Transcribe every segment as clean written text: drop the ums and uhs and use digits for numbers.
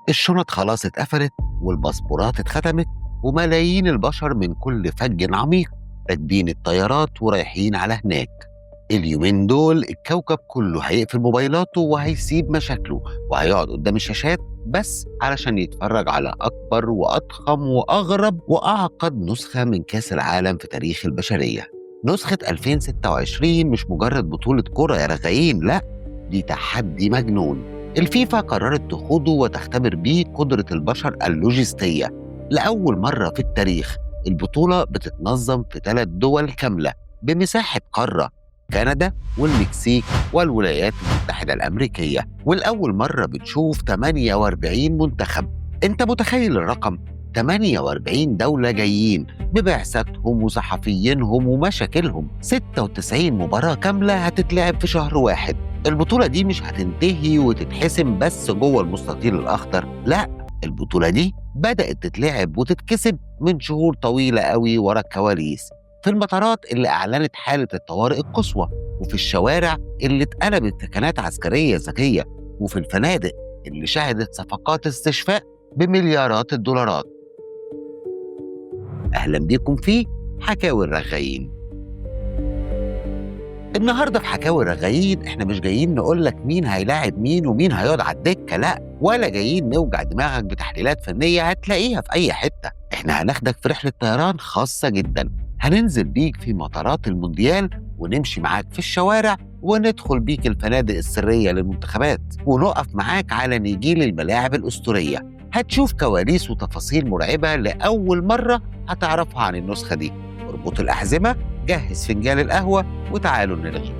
الشنط خلاص اتقفلت والباسبورات اتختمت، وملايين البشر من كل فج عميق راكبين الطيارات ورايحين على هناك. اليومين دول الكوكب كله هيقفل موبايلاته وهيسيب مشاكله وهيقعد قدام الشاشات بس علشان يتفرج على أكبر وأضخم وأغرب وأعقد نسخة من كأس العالم في تاريخ البشرية. نسخة 2026 مش مجرد بطولة كرة يا رغايين، لا، دي تحدي مجنون الفيفا قررت تخوضه وتختبر بيه قدرة البشر اللوجستية. لأول مرة في التاريخ البطولة بتتنظم في 3 دول كاملة بمساحة قارة، كندا والمكسيك والولايات المتحدة الأمريكية. والأول مرة بتشوف 48 منتخب. أنت متخيل الرقم؟ 48 دولة جايين ببعثاتهم وصحفيينهم ومشاكلهم. 96 مباراة كاملة هتتلعب في شهر واحد. البطولة دي مش هتنتهي وتتحسم بس جوه المستطيل الأخضر، لا، البطولة دي بدأت تتلعب وتتكسب من شهور طويلة قوي ورا الكواليس، في المطارات اللي أعلنت حالة الطوارئ القصوى، وفي الشوارع اللي اتقلبت ثكنات عسكرية ذكية، وفي الفنادق اللي شهدت صفقات استشفاء بمليارات الدولارات. أهلا بيكم في حكاوي الرغايين. النهاردة في حكاوي الرغايين احنا مش جايين نقولك مين هيلاعب مين ومين هيقعد على الدكة، لا، ولا جايين نوجع دماغك بتحليلات فنية هتلاقيها في أي حتة. احنا هناخدك في رحلة طيران خاصة جدا، هننزل بيك في مطارات المونديال ونمشي معاك في الشوارع وندخل بيك الفنادق السرية للمنتخبات ونقف معاك على نجيل الملاعب الأسطورية. هتشوف كواليس وتفاصيل مرعبة لأول مرة هتعرفها عن النسخة دي. اربط الأحزمة، جهز فنجان القهوة، وتعالوا نرغي.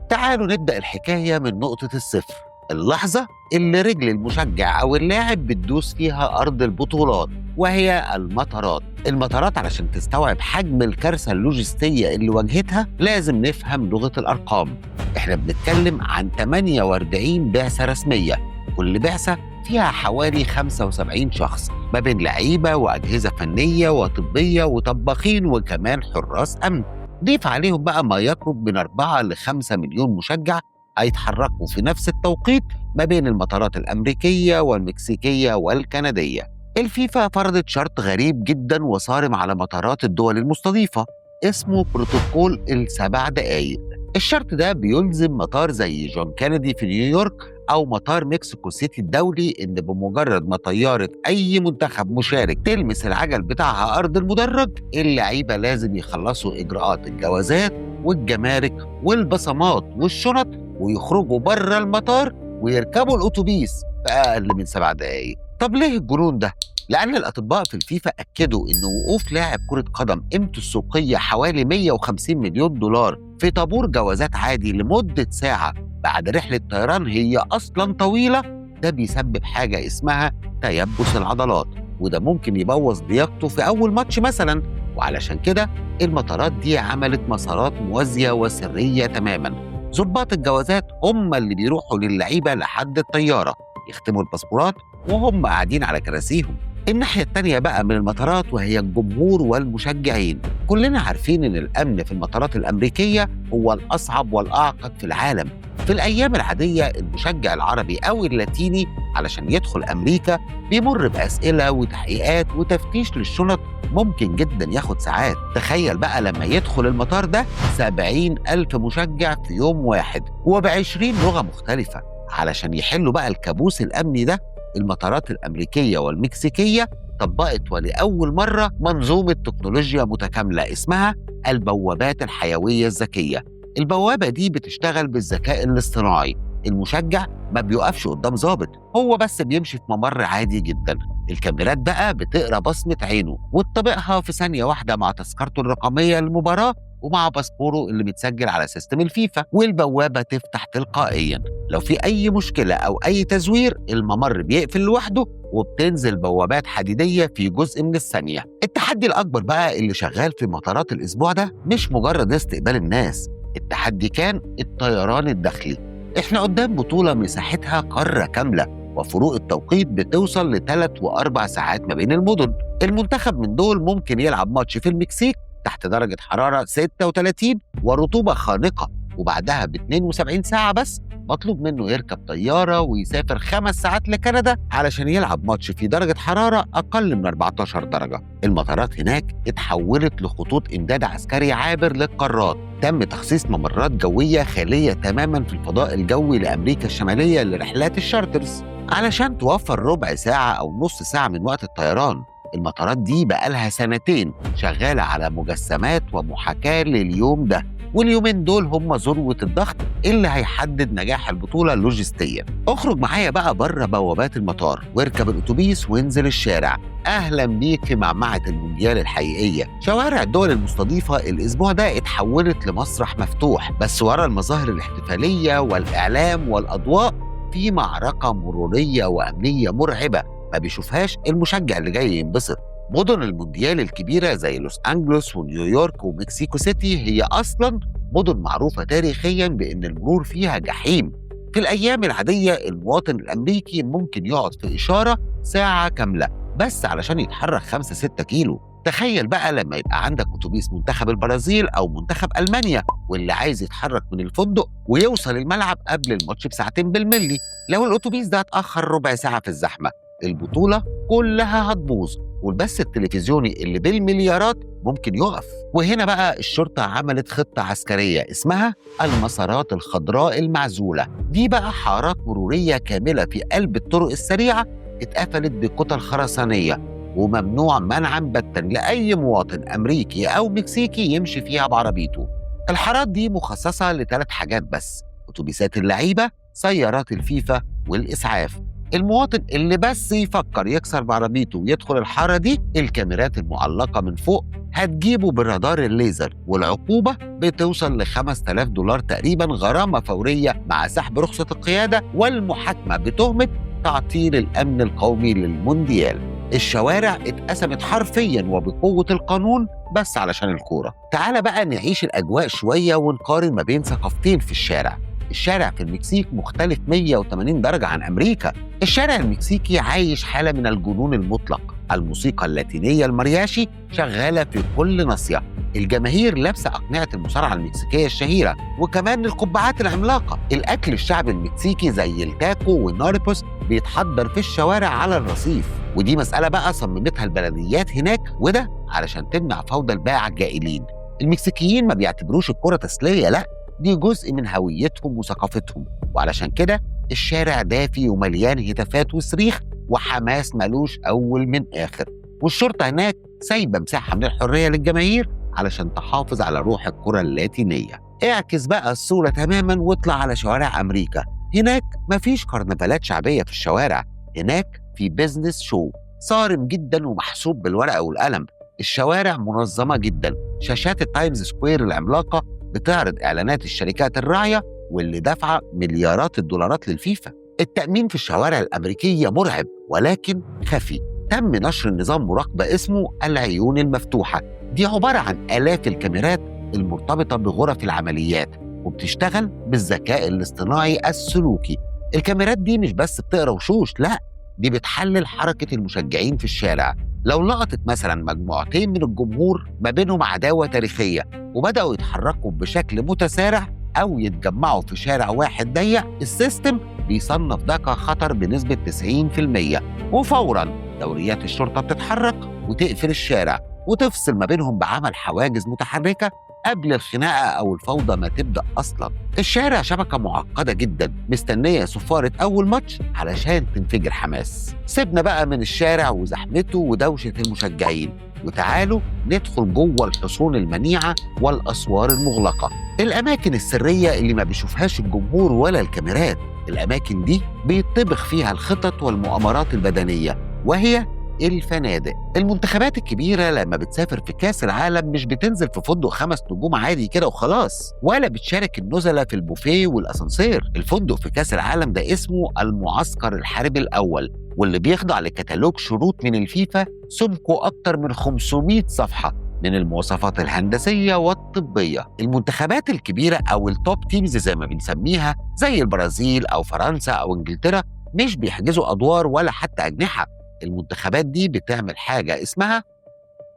تعالوا نبدأ الحكاية من نقطة الصفر، اللحظة اللي رجل المشجع أو اللاعب بتدوس فيها أرض البطولات، وهي المطارات. المطارات علشان تستوعب حجم الكارثة اللوجستية اللي واجهتها لازم نفهم لغة الأرقام. احنا بنتكلم عن 48 بعثة رسمية، كل بعثة فيها حوالي 75 شخص ما بين لعيبة وأجهزة فنية وطبية وطباخين وكمان حراس أمن. ضيف عليهم بقى ما يقرب من 4 ل 5 مليون مشجع هيتحركوا في نفس التوقيت ما بين المطارات الأمريكية والمكسيكية والكندية. الفيفا فرضت شرط غريب جدا وصارم على مطارات الدول المستضيفة اسمه بروتوكول ال7 دقايق. الشرط ده بيلزم مطار زي جون كينيدي في نيويورك أو مطار مكسيكو سيتي الدولي إن بمجرد ما طيارة أي منتخب مشارك تلمس العجل بتاعها أرض المدرج، اللعيبة لازم يخلصوا إجراءات الجوازات والجمارك والبصمات والشنط ويخرجوا بره المطار ويركبوا الأتوبيس في أقل من 7 دقايق. طب ليه الجنون ده؟ لأن الأطباء في الفيفا أكدوا إن وقوف لاعب كرة قدم قيمته السوقية حوالي 150 مليون دولار في طابور جوازات عادي لمدة ساعة بعد رحلة طيران هي أصلاً طويلة، ده بيسبب حاجة اسمها تيبس العضلات، وده ممكن يبوظ لياقته في أول ماتش مثلاً. وعلشان كده المطارات دي عملت مسارات موازية وسرية تماماً. ضباط الجوازات هم اللي بيروحوا للعيبة لحد الطيارة يختموا الباسبورات وهم قاعدين على كراسيهم. الناحية التانية بقى من المطارات وهي الجمهور والمشجعين. كلنا عارفين إن الأمن في المطارات الأمريكية هو الأصعب والأعقد في العالم. في الأيام العادية المشجع العربي أو اللاتيني علشان يدخل أمريكا بيمر بأسئلة وتحقيقات وتفتيش للشنط ممكن جدا ياخد ساعات. تخيل بقى لما يدخل المطار ده 70,000 مشجع في يوم واحد وب20 لغة مختلفة. علشان يحلوا بقى الكابوس الأمني ده، المطارات الأمريكية والمكسيكية طبقت ولأول مرة منظومة تكنولوجيا متكاملة اسمها البوابات الحيوية الذكية. البوابة دي بتشتغل بالذكاء الاصطناعي. المشجع ما بيقفش قدام ضابط، هو بس بيمشي في ممر عادي جدا. الكاميرات بقى بتقرأ بصمة عينه وتطبقها في ثانية واحدة مع تذكرته الرقمية للمباراة ومع باسبوره اللي متسجل على system الفيفا، والبوابة تفتح تلقائيا. لو في أي مشكلة أو أي تزوير الممر بيقفل لوحده وبتنزل بوابات حديدية في جزء من الثانية. التحدي الأكبر بقى اللي شغال في مطارات الأسبوع ده مش مجرد استقبال الناس، التحدي كان الطيران الداخلي. احنا قدام بطولة مساحتها قارة كاملة وفروق التوقيت بتوصل ل3 و4 ساعات ما بين المدن. المنتخب من دول ممكن يلعب ماتش في المكسيك تحت درجة حرارة 36 ورطوبة خانقة، وبعدها ب 72 ساعة بس مطلوب منه يركب طيارة ويسافر 5 ساعات لكندا علشان يلعب ماتش في درجة حرارة أقل من 14 درجة. المطارات هناك اتحولت لخطوط إمداد عسكري عابر للقارات. تم تخصيص ممرات جوية خالية تماما في الفضاء الجوي لأمريكا الشمالية لرحلات ال charters علشان توفر ربع ساعة أو نص ساعة من وقت الطيران. المطارات دي بقالها 2 سنين شغالة على مجسمات ومحاكاة لليوم ده، واليومين دول هم ذروة الضغط اللي هيحدد نجاح البطولة لوجستيا. اخرج معايا بقى بره بوابات المطار واركب الأتوبيس وانزل الشارع. أهلا بيك في معمعة المونديال الحقيقية. شوارع الدول المستضيفة الأسبوع ده اتحولت لمسرح مفتوح، بس ورا المظاهر الاحتفالية والإعلام والأضواء في معركة مرورية وأمنية مرعبة ما بيشوفهاش المشجع اللي جاي ينبسط. مدن المونديال الكبيرة زي لوس أنجلوس ونيويورك ومكسيكو سيتي هي أصلاً مدن معروفة تاريخياً بأن المرور فيها جحيم. في الأيام العادية المواطن الأمريكي ممكن يقعد في إشارة ساعة كاملة بس علشان يتحرك 5-6 كيلو. تخيل بقى لما يبقى عندك أتوبيس منتخب البرازيل أو منتخب ألمانيا واللي عايز يتحرك من الفندق ويوصل الملعب قبل الماتش بساعتين بالملي. لو الأتوبيس ده اتأخر ربع ساعة في الزحمة البطولة كلها هتبوظ، والبث التلفزيوني اللي بالمليارات ممكن يقف. وهنا بقى الشرطة عملت خطة عسكرية اسمها المسارات الخضراء المعزولة. دي بقى حارات مرورية كاملة في قلب الطرق السريعة اتقفلت بكتل خرسانية، وممنوع منعا باتا لأي مواطن أمريكي أو مكسيكي يمشي فيها بعربيته. الحارات دي مخصصة ل3 حاجات بس: أتوبيسات اللعيبة، سيارات الفيفا، والإسعاف. المواطن اللي بس يفكر يكسر بعربيته ويدخل الحارة دي، الكاميرات المعلقة من فوق هتجيبه بالرادار الليزر، والعقوبة بتوصل ل $5000 تقريبا غرامة فورية مع سحب رخصة القيادة والمحاكمة بتهمة تعطيل الأمن القومي للمونديال. الشوارع اتقسمت حرفيا وبقوة القانون بس علشان الكورة. تعال بقى نعيش الأجواء شوية ونقارن ما بين ثقافتين في الشارع. الشارع في المكسيك مختلف 180 درجة عن أمريكا. الشارع المكسيكي عايش حالة من الجنون المطلق. الموسيقى اللاتينية المارياشي شغالة في كل ناصية، الجماهير لابسة أقنعة المصارعة المكسيكية الشهيرة وكمان القبعات العملاقة. الأكل الشعبي المكسيكي زي التاكو والناربوس بيتحضر في الشوارع على الرصيف، ودي مسألة بقى صممتها البلديات هناك، وده علشان تمنع فوضى الباعة الجائلين. المكسيكيين ما بيعتبروش الكرة تسلية، لا، دي جزء من هويتهم وثقافتهم، وعلشان كده الشارع دافي ومليان هتافات وصريخ وحماس ملوش أول من آخر. والشرطة هناك سايبة مساحة من الحرية للجماهير علشان تحافظ على روح الكرة اللاتينية. اعكس بقى الصورة تماما واطلع على شوارع أمريكا. هناك مفيش كرنفالات شعبية في الشوارع، هناك في business show صارم جدا ومحسوب بالورقة والقلم. الشوارع منظمة جدا، شاشات التايمز سكوير العملاقة بتعرض إعلانات الشركات الراعية واللي دافعة مليارات الدولارات للفيفا. التأمين في الشوارع الأمريكية مرعب ولكن خفي. تم نشر نظام مراقبة اسمه العيون المفتوحة، دي عبارة عن آلاف الكاميرات المرتبطة بغرف العمليات وبتشتغل بالذكاء الاصطناعي السلوكي. الكاميرات دي مش بس بتقرأ وشوش، لا، دي بتحلل حركة المشجعين في الشارع. لو لقطت مثلا مجموعتين من الجمهور ما بينهم عداوة تاريخية وبدأوا يتحركوا بشكل متسارع أو يتجمعوا في شارع واحد ضيق، ال system بيصنف ده كخطر بنسبة 90%، وفوراً دوريات الشرطة بتتحرك وتقفل الشارع وتفصل ما بينهم بعمل حواجز متحركة قبل الخناقة أو الفوضى ما تبدأ أصلاً. الشارع شبكة معقدة جداً مستنية صفارة أول ماتش علشان تنفجر حماس. سيبنا بقى من الشارع وزحمته ودوشة المشجعين وتعالوا ندخل جوه الحصون المنيعة والأسوار المغلقة، الأماكن السرية اللي ما بيشوفهاش الجمهور ولا الكاميرات. الأماكن دي بيطبخ فيها الخطط والمؤامرات البدنية، وهي الفنادق. المنتخبات الكبيرة لما بتسافر في كاس العالم مش بتنزل في فندق 5 نجوم عادي كده وخلاص، ولا بتشارك النزلة في البوفيه والأسانسير. الفندق في كاس العالم ده اسمه المعسكر الحربي الأول، واللي بيخضع لكتالوج شروط من الفيفا سمكه أكتر من 500 صفحة من المواصفات الهندسية والطبية. المنتخبات الكبيرة أو ال top teams زي ما بنسميها، زي البرازيل أو فرنسا أو إنجلترا، مش بيحجزوا أدوار ولا حتى أجنحة. المنتخبات دي بتعمل حاجة اسمها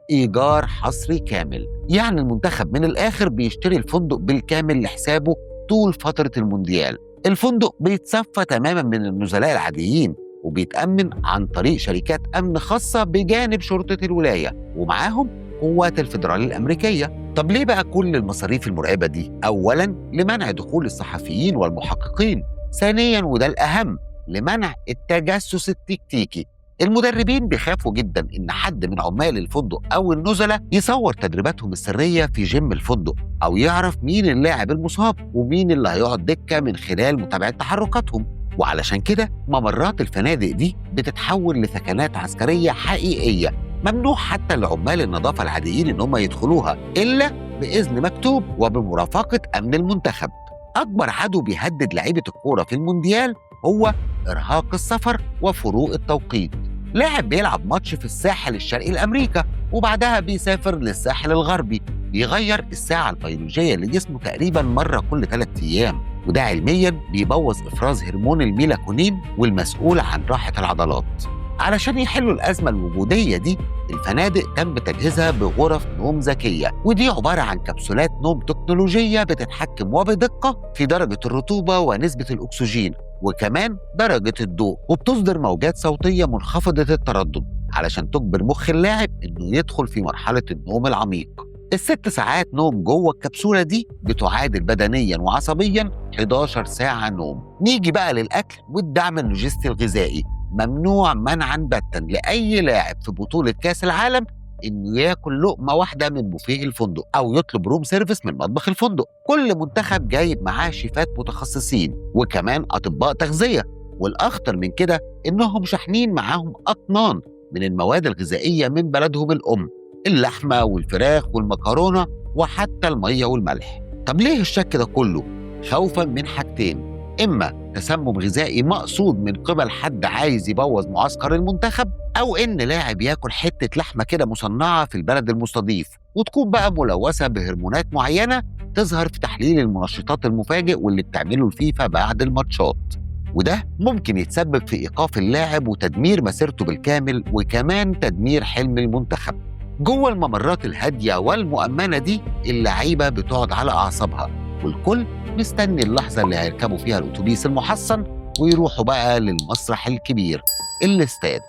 إيجار حصري كامل، يعني المنتخب من الآخر بيشتري الفندق بالكامل لحسابه طول فترة المونديال. الفندق بيتصفى تماما من النزلاء العاديين، وبيتأمن عن طريق شركات أمن خاصة بجانب شرطة الولاية ومعاهم قوات الفيدرالية الأمريكية. طب ليه بقى كل المصاريف المرعبة دي؟ أولاً لمنع دخول الصحفيين والمحققين، ثانياً وده الأهم لمنع التجسس التكتيكي. المدربين بيخافوا جدا إن حد من عمال الفندق أو النزلاء يصور تدريباتهم السرية في جيم الفندق، أو يعرف مين اللاعب المصاب ومين اللي هيقعد دكة من خلال متابعة تحركاتهم. وعلشان كده ممرات الفنادق دي بتتحول لثكنات عسكرية حقيقية، ممنوع حتى لعمال النظافة العاديين إن هم يدخلوها إلا بإذن مكتوب وبمرافقة أمن المنتخب. أكبر عدو بيهدد لعيبة الكورة في المونديال هو إرهاق السفر وفروق التوقيت. لاعب بيلعب ماتش في الساحل الشرقي لأمريكا وبعدها بيسافر للساحل الغربي، بيغير الساعة البيولوجية لجسمه تقريبا مرة كل 3 أيام، وده علميا بيبوظ إفراز هرمون الميلاكونين والمسؤول عن راحة العضلات. علشان يحلوا الأزمة الوجودية دي، الفنادق تم تجهيزها بغرف نوم ذكية، ودي عبارة عن كبسولات نوم تكنولوجية بتتحكم وبدقة في درجة الرطوبة ونسبة الأكسجين وكمان درجة الضوء، وبتصدر موجات صوتية منخفضة التردد علشان تجبر مخ اللاعب إنه يدخل في مرحلة النوم العميق. ال6 ساعات نوم جوه الكبسولة دي بتعادل بدنيا وعصبيا 11 ساعة نوم. نيجي بقى للأكل والدعم اللوجستي الغذائي. ممنوع منعا باتا لأي لاعب في بطولة كأس العالم إنه ياكل لقمة واحدة من بوفيه الفندق أو يطلب room service من مطبخ الفندق. كل منتخب جايب معاه شيفات متخصصين وكمان أطباء تغذية، والأخطر من كده إنهم شاحنين معاهم أطنان من المواد الغذائية من بلدهم الأم، اللحمة والفراخ والمكرونة وحتى المية والملح. طب ليه الشك ده كله؟ خوفا من حاجتين: إما تسمم غذائي مقصود من قبل حد عايز يبوظ معسكر المنتخب، أو إن لاعب ياكل حتة لحمة كده مصنعة في البلد المستضيف وتكون بقى ملوثة بهرمونات معينة تظهر في تحليل المنشطات المفاجئ واللي بتعمله الفيفا بعد الماتشات، وده ممكن يتسبب في إيقاف اللاعب وتدمير مسيرته بالكامل وكمان تدمير حلم المنتخب. جوه الممرات الهادية والمؤمنة دي اللعيبة بتقعد على أعصابها، والكل مستني اللحظة اللي هيركبوا فيها الأتوبيس المحصن ويروحوا بقى للمسرح الكبير الاستاد.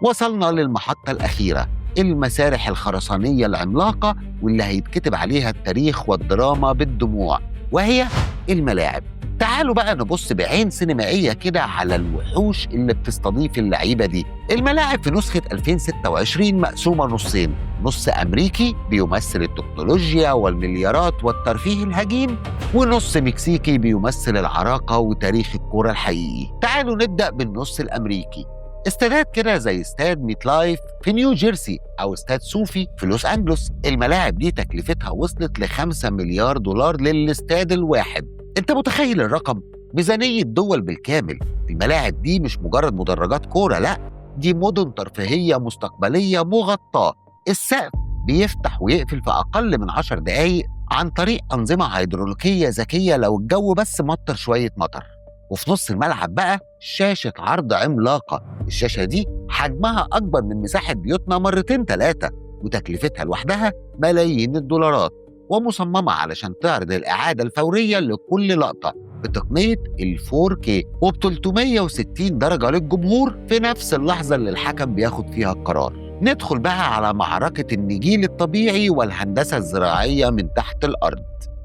وصلنا للمحطة الأخيرة، المسارح الخرسانية العملاقة واللي هيتكتب عليها التاريخ والدراما بالدموع، وهي الملاعب. تعالوا بقى نبص بعين سينمائية كده على الوحوش اللي بتستضيف اللعيبة دي. الملاعب في نسخة 2026 مقسومة نصين، نص أمريكي بيمثل التكنولوجيا والمليارات والترفيه الهجين، ونص مكسيكي بيمثل العراقة وتاريخ الكورة الحقيقي. تعالوا نبدأ بالنص الأمريكي. استادات كده زي استاد ميت لايف في نيو جيرسي أو استاد سوفي في لوس أنجلوس، الملاعب دي تكلفتها وصلت ل5 مليار دولار للاستاد الواحد. انت متخيل الرقم؟ ميزانية دول بالكامل. الملاعب دي مش مجرد مدرجات كورة، لا، دي مدن ترفيهية مستقبلية مغطاة. السقف بيفتح ويقفل في أقل من 10 دقايق عن طريق أنظمة هيدروليكية ذكية لو الجو بس مطر شوية مطر. وفي نص الملعب بقى شاشة عرض عملاقة، الشاشة دي حجمها أكبر من مساحة بيوتنا 2-3، وتكلفتها لوحدها ملايين الدولارات، ومصممة علشان تعرض الإعادة الفورية لكل لقطة بتقنية ال 4K وب 360 درجة للجمهور في نفس اللحظة اللي الحكم بياخد فيها القرار. ندخل بقى على معركة النجيل الطبيعي والهندسة الزراعية من تحت الأرض.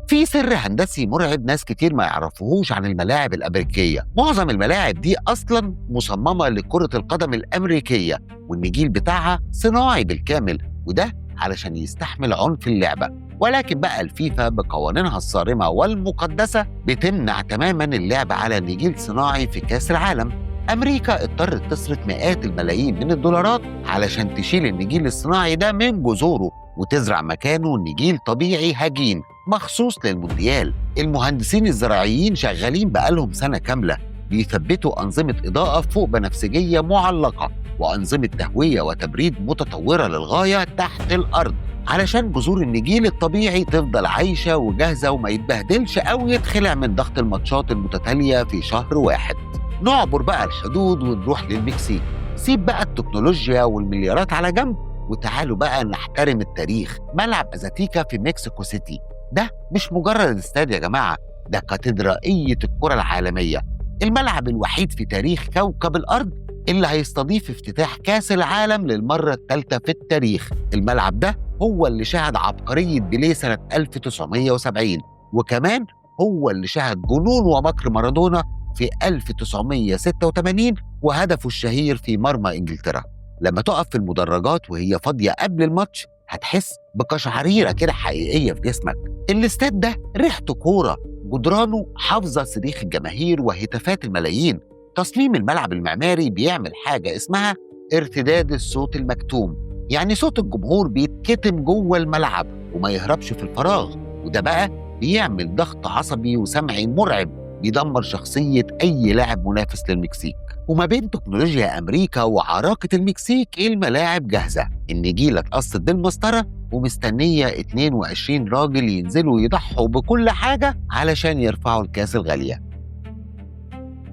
في سر هندسي مرعب ناس كتير ما يعرفوهوش عن الملاعب الأمريكية. معظم الملاعب دي أصلاً مصممة لكرة القدم الأمريكية، والنجيل بتاعها صناعي بالكامل، وده علشان يستحمل عنف اللعبة. ولكن بقى الفيفا بقوانينها الصارمة والمقدسة بتمنع تماماً اللعب على نجيل صناعي في كأس العالم. أمريكا اضطرت تصرف مئات الملايين من الدولارات علشان تشيل النجيل الصناعي ده من جذوره وتزرع مكانه نجيل طبيعي هجين مخصوص للمونديال. المهندسين الزراعيين شغالين بقالهم سنة كاملة بيثبتوا أنظمة إضاءة فوق بنفسجية معلقة وأنظمة تهوية وتبريد متطورة للغاية تحت الأرض علشان جذور النجيل الطبيعي تفضل عايشة وجاهزة وما يتبهدلش أو يتخلع من ضغط الماتشات المتتالية في شهر واحد. نعبر بقى الحدود ونروح للمكسيك. سيب بقى التكنولوجيا والمليارات على جنب وتعالوا بقى نحترم التاريخ. ملعب أزاتيكا في مكسيكو سيتي ده مش مجرد استاد يا جماعة، ده كاتدرائية الكرة العالمية، الملعب الوحيد في تاريخ كوكب الأرض اللي هيستضيف افتتاح كاس العالم للمرة الثالثة في التاريخ. الملعب ده هو اللي شهد عبقرية بيليه سنة 1970، وكمان هو اللي شهد جنون ومكر مارادونا في 1986 وهدفه الشهير في مرمى إنجلترا. لما تقف في المدرجات وهي فاضية قبل الماتش هتحس بقشعريرة كده حقيقية في جسمك. الاستاد ده ريحته كورة، جدرانه حافظة صريخ الجماهير وهتافات الملايين. تصميم الملعب المعماري بيعمل حاجة اسمها ارتداد الصوت المكتوم، يعني صوت الجمهور بيتكتم جوه الملعب وما يهربش في الفراغ، وده بقى بيعمل ضغط عصبي وسمعي مرعب بيدمر شخصية أي لاعب منافس للمكسيك. وما بين تكنولوجيا أمريكا وعراقة المكسيك، الملاعب جاهزة، النجيلة اتقصت بالمسطرة ومستنية 22 راجل ينزلوا يضحوا بكل حاجة علشان يرفعوا الكاس الغالية.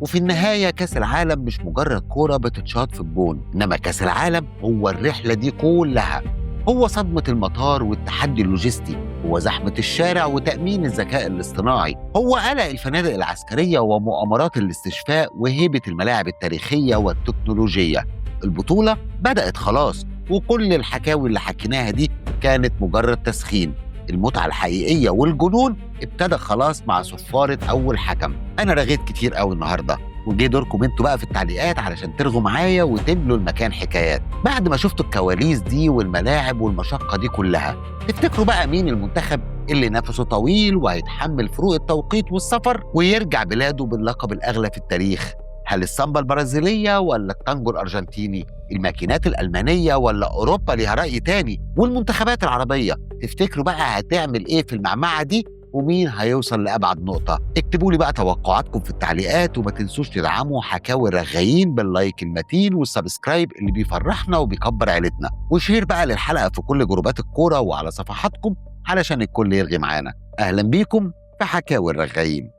وفي النهاية كاس العالم مش مجرد كورة بتتشاط في الجون، إنما كاس العالم هو الرحلة دي كلها، هو صدمة المطار والتحدي اللوجستي، هو زحمة الشارع وتأمين الذكاء الاصطناعي، هو قلق الفنادق العسكرية ومؤامرات الاستشفاء وهيبة الملاعب التاريخية والتكنولوجية. البطولة بدأت خلاص، وكل الحكاوي اللي حكيناها دي كانت مجرد تسخين. المتعة الحقيقية والجنون ابتدى خلاص مع صفارة أول حكم. أنا رغيت كتير قوي النهاردة، وجه دوركم انتوا بقى في التعليقات علشان ترغوا معايا وتملوا المكان حكايات. بعد ما شفتوا الكواليس دي والملاعب والمشقة دي كلها، تفتكروا بقى مين المنتخب اللي نفسه طويل وهيتحمل فروق التوقيت والسفر ويرجع بلاده باللقب الأغلى في التاريخ؟ هل السامبا البرازيلية ولا التانجو الأرجنتيني؟ الماكينات الألمانية ولا أوروبا ليها رأي تاني؟ والمنتخبات العربية تفتكروا بقى هتعمل إيه في المعمعة دي؟ ومين هيوصل لأبعد نقطة؟ اكتبوا لي بقى توقعاتكم في التعليقات، وما تنسوش تدعموا حكاوي الرغايين بال like المتين وال subscribe اللي بيفرحنا وبيكبر عيلتنا، و share بقى للحلقة في كل جروبات الكورة وعلى صفحاتكم علشان الكل يرغي معانا. أهلا بيكم في حكاوي الرغايين.